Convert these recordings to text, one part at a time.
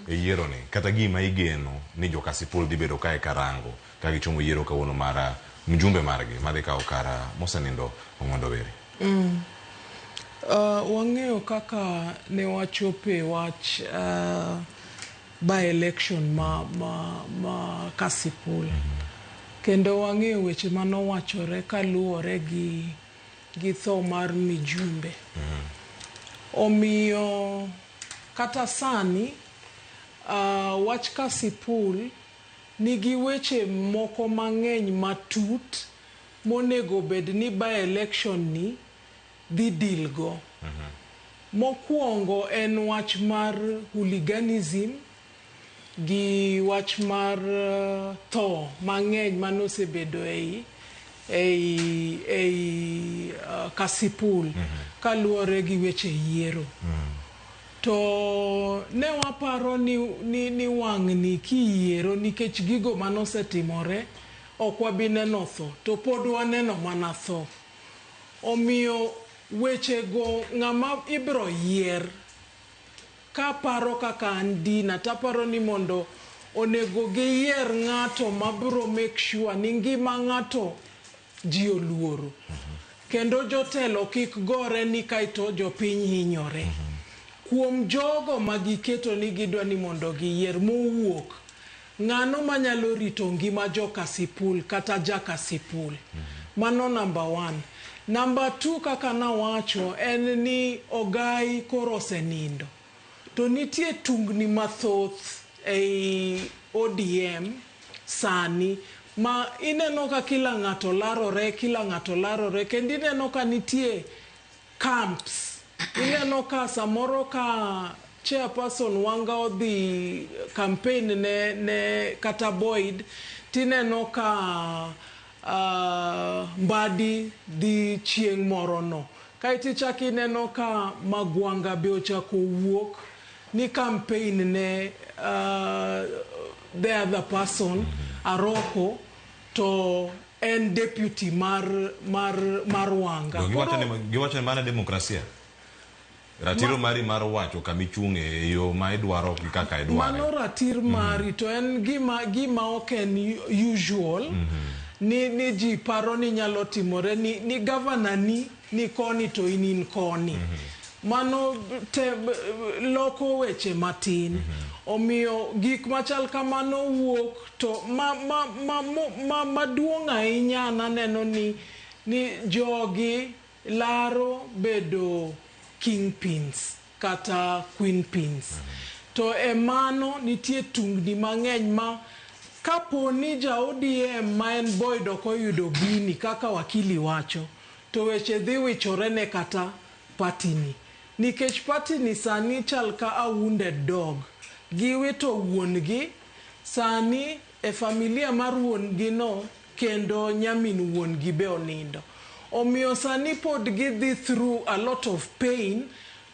E yiero ni kata gima igeno ni jo Kasipul dhi bedo kae karango ka gichomo yiero kawuono mar mjumbe margi madhi kawo kar mosenindo Ong'ondo Were. Wang'eyo kaka ne wachope wach by election ma Kasipul. Kendo wang'eyo weche manowachore kaluwore gi tho mar Mijumbe. Omiyo kata sani wach Kasipul nigi weche moko mang'eny matut monego bed ni by election ni dhi deal go. Mokwongo en wach mar hooliganism gi wach mar tho mang'eny manosebedo ei Kasipul kaluwore gi weche yiero. To ne waparo ni wang'ni kiyiero nikech gigo manosetimore ok wabi neno tho to pod waneno mana tho. Omiyo weche go ng'ama ibro yier kaparo kaka an Dina taparo ni mondo onego giyier ng'ato mabro make sure ni ngima ng'ato ji oluoro. Kendo jotelo kik gore ni kaeto jopiny hinyore. Kuom jogo ma giketo ni gidwa ni mondo giyier mowuok, ng'ano manyalo rito ngima jo Kasipul kata ja Kasipul. Mano number one. Number two kaka nawacho en ni Ogai koro osenindo. To nitie tungni mathoth ei ODM sani ma ineno ka kila ng'ato larore, kila ng'ato larore kendo ineno ka nitie camps. Ineno ka samoro ka chairperson Wanga odhi campaign ne kata Boyd tineno ka Mbadi dhi chieng' moro no. Kaeto ichako ineno ka Magwanga be ochako wuok ni campaign ne the other person Aroko to en deputy mar Wanga. Giwacho ni mano demokrasia. Ratiro mari mar wacho kama ichung'e e yo ma idwaro gi kaka idware. Mano ratir mari to en gima ok en usual ni ji paro ni nyalo timore ni gavana ni koni to in koni. Mano te, loko weche matin. Omiyo gik machal kamano wuok to maduong' ahinya an aneno ni jogi laro bedo kingpins kata queenpins. To e mano nitie tungni mang'eny ma kapo ni ja ODM ma en Boyd ok oyudo gini kaka wakili wacho, to weche dhi wichore ne kata party ni. Nikech party ni sani chal ka a wounded dog. Giwito wuon gi, sani e familia mar wuon gi no kendo nyamin wuon gi be onindo. Omiyo sani pod gidhi through a lot of pain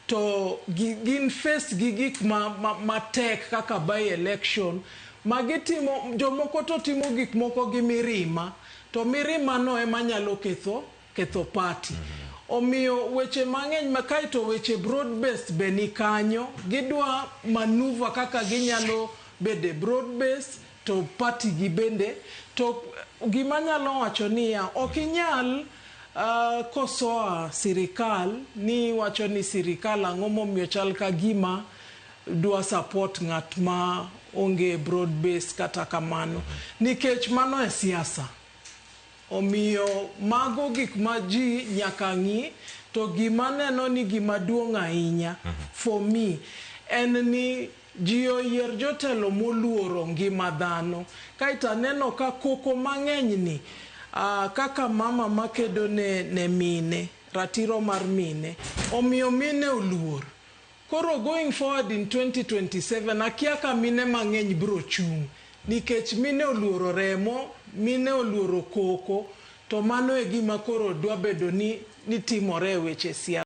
to gin face gi gik matek kaka by election ma gitimo, jomoko to timo gik moko gi mirima to mirima no ema nyalo ketho party. Omiyo weche mang'eny ma kaeto weche broad based be ni kanyo, gidwa maneuver kaka ginyalo bede broad based to party gi bende. To gima nyalo wacho niya, ok inyal kosoa sirikal ni wacho ni sirikal ang'o momiyo chal ka gima dwa support ng'at ma onge broad base kata kamano, nikech mano e siasa. Omiyo mago gik ma ji nyaka ng'i. To gima neno ni gima duong' ahinya for me en ni ji oyier jotelo moluoro ngima dhano. Kaeto aneno ka koko mang'eny ni kaka mama makedo ne mine, ratiro mar mine, omiyo mine oluor. Koro going forward in 2027 akia ka mine mang'eny biro chung', nikech mine oluoro remo, mine oluoro koko, to mano e gima koro dwa bedo ni timore e weche siasa.